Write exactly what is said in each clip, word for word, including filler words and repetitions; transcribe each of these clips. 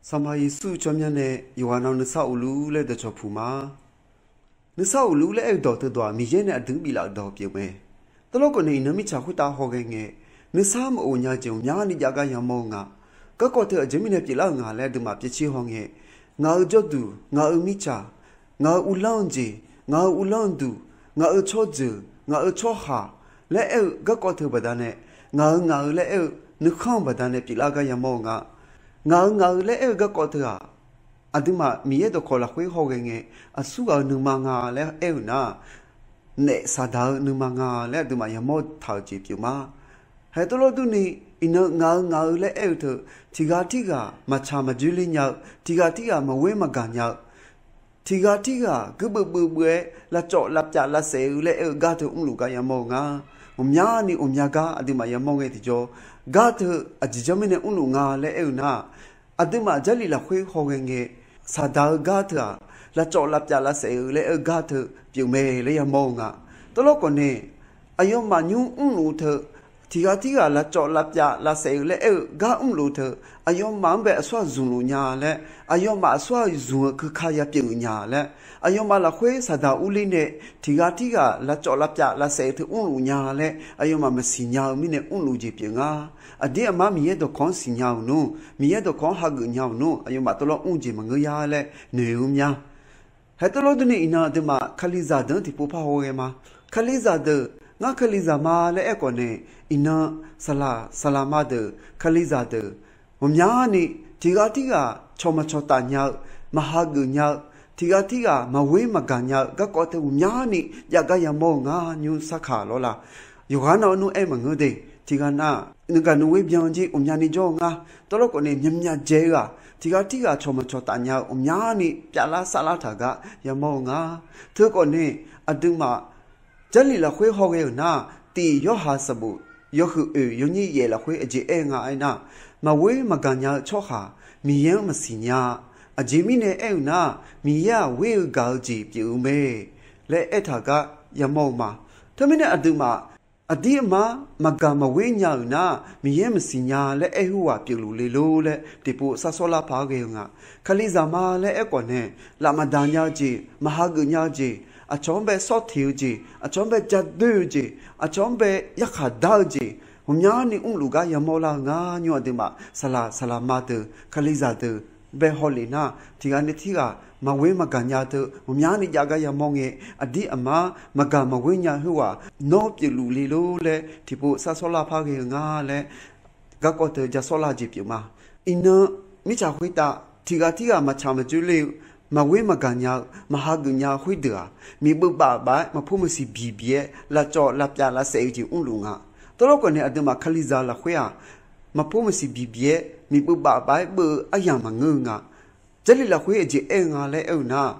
Sanqpaq Yeqsur tsawrmyanr nae yawqghaq nav nuisar uqlur laer dawqcawq puq ma. Nuisar uqlur laer aer-eu dawq teudawq-aq, Miqyaer nae aqdui-anr biflaf-euq dawq pyeuf mae. Tawvlawr khawf nae iqnan mirtsaq khoertav hawghae ngae, nuisar maqof nya-eu jeq ghawqmyani jav gar yamawr-eu nga. Garkawv teu aqjeq mirnae pyeuflar-euq nga laer aqduimaf pyaevtser haw ngae, ngaq-euq jawrduq, ngaq-euq mirtsaq, ngaq-euq uvlanr-eu jeq, ngaq-euq uvlanr-eu duq, ngaq-euq tsawrjeuq, ngaq-euq tsawrhaq laer aer-eu garkawv teu baqdanae, ngaq-euq ngaq-euq laer aer-eu nuikhanr-eu baqdanae pyeuflar gar yamawr-eu nga. Ngaq-euq ngaq-euq laer aer-eu garkawv teu-aq, aqduimaf Miqyaer dawqkawq lafkhoer hawghae ngae, aqsur ghaq-euq nuima nga laer aer-eu nar, naef saqdaq-eu nuima nga laer aqduimaf yamawr taq-euq jeq pyeuf ma. Haeq tawvlawr durni, iqnan ngaq-euq ngaq-euq laer aer-eu teu, tiqghaq tirghaq maqtsaq maqdzoerler nya-eu, tiqghaq tirghaq maqghoer maqgaq nya-eu, tiqghaq tirghaq guirbeuv beuv-aer lavcawv lavpyav lavsaef-eu laer aer-eu gar teu mrluf gar yamawr-eu nga. Ghawqmyani ghawqmya gar aqduimaf yamawr ngae tiqjawr, gar teu aqjeq janr mirnae mrluf nga laer aer-eu nar, aqduimaf Jarlif lafkhoer hawghae ngae, saqdaq-eu gar teu-aq, lavcawv lavpyav lavsaef-eu laer aer-eu gar teu pyeufmae laer yamawr-eu nga. Tawvlawr khawf nae, aqyawfmaf nymr mrluf teu, tiqghaq tirghaq lavcawv lavpyav lavsaef-eu laer aer-eu gar mrluf teu, aqyawfmaf-anr bae aqsur-aq zmqluf nya laer, aqyawfmaf aqsur-aq zmq-eu keuka ya pyeuf-eu nya laer, aqyawfmaf lafkhoer saqdaq urler nae, tiqghaq tirghaq lavcawv lavpyav lavsaef-eu teu mrluf nya laer aqyawfmaf maqsiq nya-eu mirnae mrluf jeq pyeuf nga. Aqdir aqmar Miqyaer dawqkawq-anr siqnya-euq nmr, Miqyaer dawqkawq-anr hageuf nya-euq nmr, aqyawfmaf tawvlawr mr jeq maqngeur ya laer noeq-eu mya. Haeq tawvlawr durni iqnan aqduimaf Kalizaq deuq-anr tiqpov par hawghae ma. Kalizaq deuq, ngar Kalizaq ma laer aerkhawf nae, iqnan saqlaq saqlaqma deuq, Kalizaq deuq, ghawqmyani tiqghaq tirghaq cawq maqcawq taf nya-eu, maqhageuf nya-eu, tiqghaq tirghaq maqghoer maqgaq nya-eu garkawv teu ghawqmyani jav gar yamawr-eu ngar nymr sarkaq lawr la. Yawqghaq nav-anr nmr aer maqngeur de. Tiqghaq nav nuigaq nuigoer byan jir ghawqmyani jawr-eu ngar. Tawvlawr khawf nae myavmyav dzae-eu-aq, tiqghaq tirghaq cawq maqcawq taf nya-eu ghawqmyani pyavlar sarlar taq gar yamawr-eu nga. Teu khawf nae, aqduimaf Jarlif lafkhoer hawghae-euq nar, tiq Yorhaq sanqbof yawhuiq oeq yawnyir yaef lafkhoer aqjeq aer nga aernar, maqghoer maqgaq nya-eu tsawrhaq Miqyaer-anr maqsiq nya-a. Aqjeq mirnae aer-eu nar, Miqyaer-aq ghoer-eu gaq-eu jeq pyeuf-eu mae laer aertaq gar yamawr-eu ma. Teumirnae aqduimaf aqdir aqmar maqgaq maqghoer nya-euq nar, Miqyaer maqsiq nya laer aer khoerghaq pyeufluf le lor laer tiqpov sar sawrlar paq-aer ghae-eu nga. Kalizaq ma laer aerkhawf nae, laf maqdaq nya-eu jeq, maqhageuf nya-eu jeq, aqcawq-anr bae sawr teq-eu jeq, aqcawq-anr bae ja doer-eu jeq, aqcawq-anr bae yarkhaq dar-eu jeq, ghawqmyani mrluf gar yamawr lar-eu ngar nymr aqduimaf saqlaq saqlaqma deuq Kalizaq deuq bae hawlef nar, tiqghaq nae tirghaq maqghoer maqgaq nya teu ghawqmyani jav gar yamawr ngae, aqdir aqmar maqgaq maqghoer nya khoerghaq nawr pyeufluf le lor laer tiqpov sar sawrlar paq-aer ghae-eu nga laer garkawv teu ja sawrlar jeq pyeuf ma. Iqnan mirtsaq khoertav tiqghaq tirghaq maqtsaq maqdzoer ler-eu, maqghoer maqgaq nya-eu, maqhageuf nya-eu khoerdeuq-aq, miqbeuv baf baf-aer maqpov maqsiq biq biq-aer lavcawv lavpyav lavsaef-eu jeq mrluf nga. Tawvlawr khawf nae aqduimaf Kalizaq lafkhoer-aq, maqpov maqsiq biq biq-aer miqbeuv baf baf-aer beuv-eu aryamq maqngeur-eu nga. Jarlif lafkhoer aqjeq aer-eu nga laer aer-eu nar,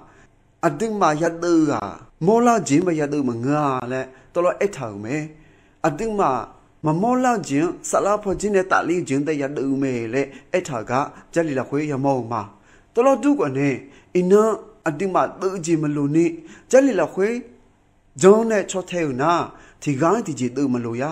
aqduimaf yadeuv-eu ghaq mawrlar-eu jeq-anr bae yadeuv maqngeur-a laer tawvlawr aertaq-euq mae. Aqduimaf maqmawr lar-eu jeq-anr saflar pawjir nae tafler-eu jeq-anr tae yadeuv-eu mae laer aertaq-euq gar Jarlif lafkhoer yamawr-eu ma. Tawvlawr dur khawf nae, iqnan aqduimaf deuv-eu jeq maqloq ni, Jarlif lafkhoer jan nae caw tae-euq nar, tiqghaq-anr tiqjeq deuv maqloq ya.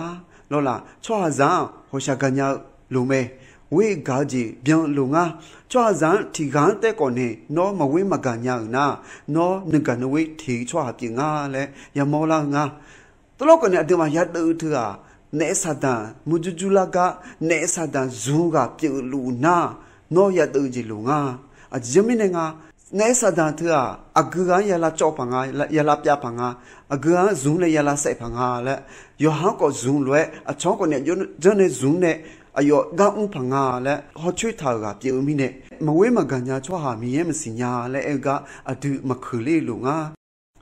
Lawrlaf tsawrhaqzaq-anr hawqshaq gaqnya-eu loq mae. Ghoer gaq-eu jeq byan loq ngar. Tsawrhaqzaq-anr tiqghaq-anr tae khawf nae nawr maqghoer maqgaq nya-euq nar, nawr nuigaq nuigoer teq-eu tsawrhaq pyeuf ngar laer yamawr lar-eu ngar. Tawvlawr khawf nae aqduimaf yadeuv-eu teu-aq, naef saqdaq murjur jur lar gar, naef saqdaq zmq-eu ghaq pyeufluf nar, nawr yadeuv-eu jeq loq ngar. Aqjeq mirnae nga, naef saqdaq teu-aq, aqgeu ghaq-anr yalavcawv paq nga, yalavpyav paq nga, aqgeu ghaq-anr zmq nae yalavsaef paq nga laer, yawqha-anr khawf zmq lof-aer, aqcawq-anr khawf nae janrnae zmq nae aqyawf gar mr paq nga laer hawcoer taq-euq ghaq pyeuf-eu mirnae, maqghoer maqgaq nya tsawrhaq Miqyaer maqsiq nya laer aer-eu gar aqdui maqkeuq ler-eu loq ngar.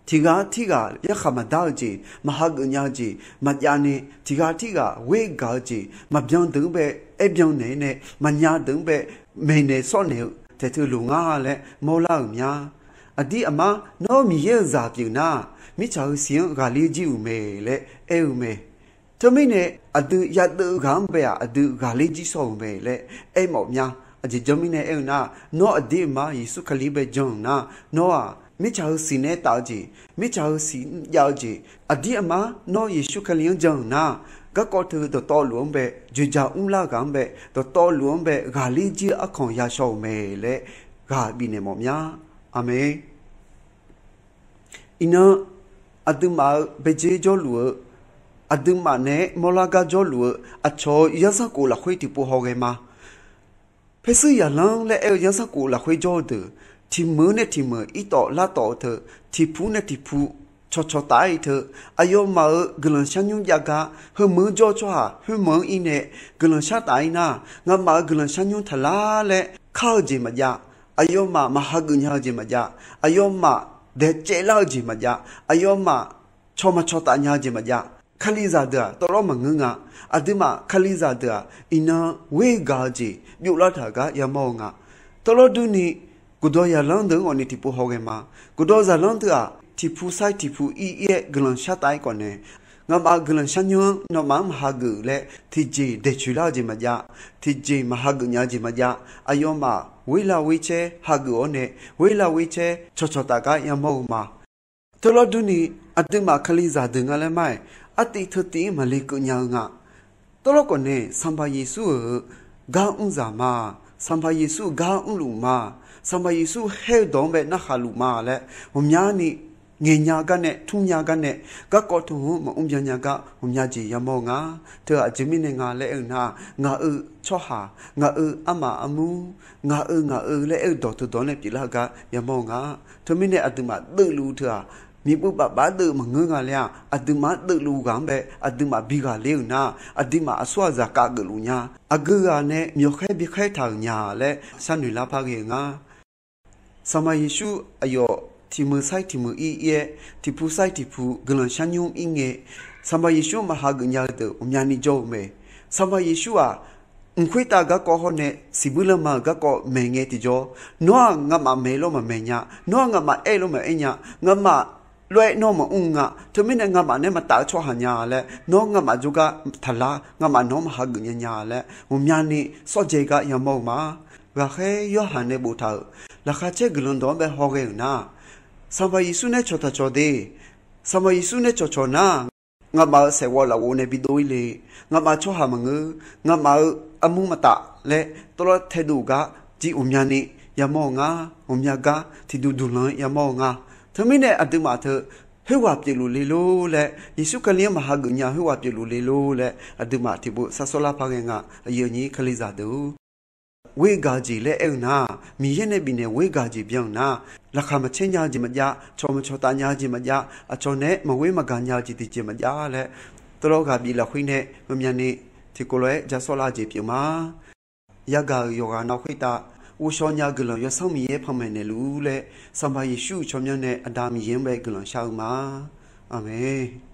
Tiqghaq tirghaq yarkhaq maqdar-eu jeq, maqhageuf nya-eu jeq maqjav nae, tiqghaq tirghaq ghoer gaq-eu jeq maqbyan deuq-anr bae aer byan naeq-aer nae, maqnya deuq-anr bae maeqnaeq sawrnaeq-eu taeq teu loq ngar laer mawrlar-euq mya. Aqdir aqmar nawr Miqyaer-euq zaq pyeuf nar, mirtsaq heusiq-anr ghaqler jir-euq mae laer aer-eu mae. Teumirnae aqdui yadeuv-eu ghaq-anr bae-aq aqdui ghaqler jir shawr-euq mae laer aermawf mya. Aqjeq janr mirnae aer-eu nar, nawr aqdir aqmar Yeqsur Kali bae jan-euq nar, nawr-aq mirtsaq heusiq nae aertaf-eu jeq, mirtsaq heusiq jav-eu jeq, aqdir aqmar nawr Yeqsur Kali-anr jan-euq nar, garkawv teu dawqtawvluf-anr bae, dzoeqdzaq mrlar ghaq-anr bae, dawqtawvluf-anr bae ghaqler jir-eu arkanq yashaw-euq mae laer ghaq bifnaeq mawf mya. Aqmeq. Iqnan, aqduimaf-euq baedzer jawrluf-eu, aqduimaf naeq-aer mawrlar gar jawrluf-eu aqcawq-euq zanrsanrkhof lafkhoer tiqpov hawghae ma. Paersuir zaqlanr laer aer-eu zanrsanrkhof lafkhoer jawr-eu deuq, tiq meuq nae tiq meuq irtawf lartawf-eu teu, tiq pu nae tiq pu cawqcawq taf-aer ir teu, aqyawfmaf-euq guiqlanq sharnymr jav gar heumeuq-anr jawr-eu tsawrhaq khoermeuq-anr ir nae guiqlanq shar taf-ir nar, ngamaf-euq guiqlanq sharnymr taqlar laer kar-eu jeq maqjav. Aqyawfmaf maq hageuf nya-eu jeq maqjav. Aqyawfmaf daeqcaev lar-eu jeq maqjav. Aqyawfmaf cawq maqcawq taf nya-eu jeq maqjav. Kalizaq deuq-aq tawvlawr maqngeur nga. Aqduimaf kalizaq deuq-aq iqnan ghoer gaq-eu jeq byov lar taq gar yamawr-eu nga. Tawvlawr durni, guqdawq zaqlanr deuq-anr ghawqni tiqpov hawghae ma. Guqdawq zaqlanr deuq-aq tiq pu sair tiq pu ir ir-aer guiqlanq shar taf-ir khawf nae, ngamaf-euq guiqlanq sharnymr-anr nawmaf-anr maq hageuf laer tiqjeq daeqcoeq lar-eu jeq maqjav. Tiqjeq maq hageuf nya-eu jeq maqjav. Aqyawfmaf ghoer lar ghoer caer hageuf-awr nae, ghoer lar ghoer caer cawqcawq taf gar yamawr-eu ma. Tawvlawr durni, aqduimaf kalizaq deuq nga laer mar-aer, artiv teutiv-anr maqle keuv nya-eu nga. Tawvlawr khawf nae Sanqpaq Yeqsur-euq gar mrzaq ma. Sanqpaq Yeqsur-euq gar mrluf ma. Sanqpaq Yeqsur khaer-eu dawq-anr bae narhaq luf ma laer ghawqmyani ngaeq nya gar nae, tmr nya gar nae, garkawv teu-anr maqmr byan nya gar ghawqmya jeq yamawr-eu nga. Teu aqjeq mirnae nga laer aer-eu nar, ngaq-euq tsawrhaq, ngaq-euq armaf armur, ngaq-euq ngaq-euq laer aer-eu dawq teu dawq-anr nae pyeuflar-eu gar yamawr-eu nga. Teumirnae aqduimaf deuvluf-eu teu-aq, miqbui bafbaf deuvluf maqngeur nga laer-aq, aqduimaf-anr deuvluf ghaq-anr bae aqduimaf bi ghaqler-euq nar, aqduimaf aqsur aqzaq kavgeuf luf nya. Aqgeu ghaq nae myawqkhaer bikhaer taq-euq nya laer sharnoeq lar par ghae-eu nga. Sanqpaq Yeqsur aqyawf tiq meuq sair tiq meuq ir ir-aer, tiq pu sair tiq pu guiqlanq sharnymr ir ngae, Sanqpaq Yeqsur-anr maq hageuf nya-eu deuq ghawqmyani jawr-eu mae. Sanqpaq Yeqsur-aq, mq khoertav garkawv hawr nae siqbuir lanma-euq garkawv maeq ngae tiqjawr, nawr-aq ngamaf maeq lawr maqmaeq nya, nawr-aq ngamaf aer lawr maqaer nya, ngamaf lof-aer nawr maqmr nga, teumirnae ngamaf nae maqtaf-eu tsawrhaq nya laer, nawr ngamaf jawrgar taqlar, ngamaf nawq-anr maq hageuf nya nya laer ghawqmyani sawrdzae gar yamawr-eu ma. Ghaqkhaer Yorhaq nae boftaq-euq laqkhaq caer guiqlanq dawq-anr bae hawghae-euq nar, Sanqpaq Yeqsur nae cawqtaq cawq de. Sanqpaq Yeqsur nae cawqcawq nar, ngamaf-euq saeqghawv lafghof nae bidov-ir le. Ngamaf tsawrhaq maqngeur, ngamaf-euq armur maqtaf laer tawvlawr taedov gar jir ghawqmyani yamawr-eu nga. Ghawqmya gar tiqduq duqlanq-anr yamawr-eu nga. Teumirnae aqduimaf teu khoerghaq pyeufluf le lor laer, Yeqsur Kali-anr maq hageuf nya khoerghaq pyeufluf le lor laer aqduimaf tiqpov sar sawrlar par ghae nga. Aqyuif aqnyir kalizaq deuq-or, ghoer gaq-eu jeq laer aer-eu nar, Miqyaer nae bifnaeq ghoer gaq-eu jeq byan-euq nar, laqkhaq maqcaer nya-eu jeq maqjav, cawq maqcawq taf nya-eu jeq maqjav, aqcawq naeq-aer maqghoer maqgaq nya-eu jeq tiqjeq maqjav laer, tawvlawr ghaq bif lafkhoer nae ghawqmyani tiqkawv lof-aer ja sawrlar-eu jeq pyeuf ma. Yagaq-euq yawqghaq nav khoertav ghovshaw nya-eu guiqlanq Yawsanr Miqyaer panmaeq naeqluf-ur laer, Sanqpaq Yeqsur-euq tsawrmyanr nae Aqda Miqyaer-anr bae guiqlanq shar-eu ma. Aqmeq.